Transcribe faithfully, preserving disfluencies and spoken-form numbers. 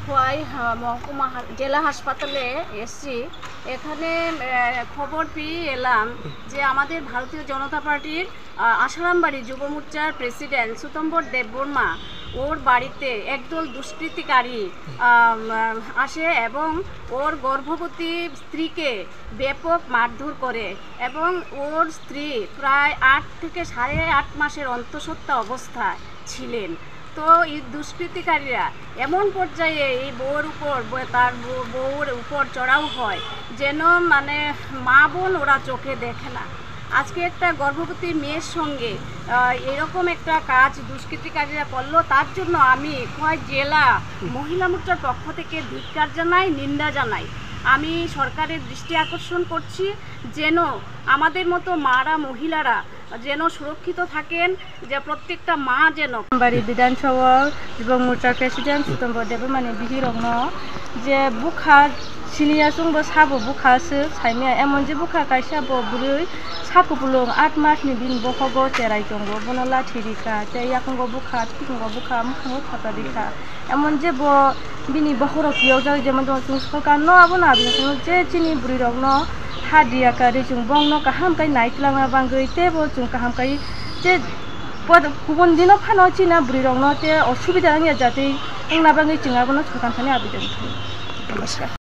খোয়াই, আহ, মহকুমা হা-, জেলা হাসপাতালে এসছি। এখানে, আহ, খবর পেয়ে এলাম যে আমাদের ভারতীয় জনতা পার্টির, আহ, আশারামবাড়ি যুব মোর্চার প্রেসিডেন্ট সুতম্বর দেববর্মা, ওর বাড়িতে একদল দুষ্কৃতিকারী, আহ, আসে এবং ওর গর্ভবতী স্ত্রীকে ব্যাপক মারধর করে এবং ওর স্ত্রী প্রায় আট থেকে সাড়ে আট মাসের অন্তঃসত্ত্বা অবস্থায় ছিলেন। তো এই দুষ্কৃতিকারীরা এমন পর্যায়ে এই বউর উপর, ব-, তার বউ-, বউর উপর চড়াও হয়, যেন মানে মা বোন ওরা চোখে দেখে না। আজকে একটা গর্ভবতী মেয়ের সঙ্গে, আহ, এরকম একটা কাজ দুষ্কৃতিকারীরা করলো, তার জন্য আমি খোয়াই জেলা মহিলা মোর্চার পক্ষ থেকে ধিক্কার জানাই, নিন্দা জানাই। আমি সরকারের দৃষ্টি আকর্ষণ করছি, যেন আমাদের মতো মারা মহিলারা যেন সুরক্ষিত থাকেন, যে প্রত্যেকটা মা যেন বাড়ি বিধানসভা যুব মোর্চার প্রেসিডেন্ট সুতম্ব দেবমani bihirokno je bukha siniya chwngbo sabo bukha swk saimaya, emon je bukha kaisa bo bwrwi sakupulung aat masni bini bohogo cherai tongo, bono lathi rikha tei yakungo bukha, thukungo bukha, mwkhango khata rikha. Emon je bo bini bokhorok phiyokjak, jemon tongmo chwng sorkar no abono aboni je chini bwrwi rokno ha diya kari chwng bongno kaham kai nai twlangna bagwi tei bo chwng kaham kai je pod-, kubun dino phano chini bwrwi rokno tei osubida wngya jatwi wngna bagwi chwng abono sorkar thani abidon khlaio. Namaskar.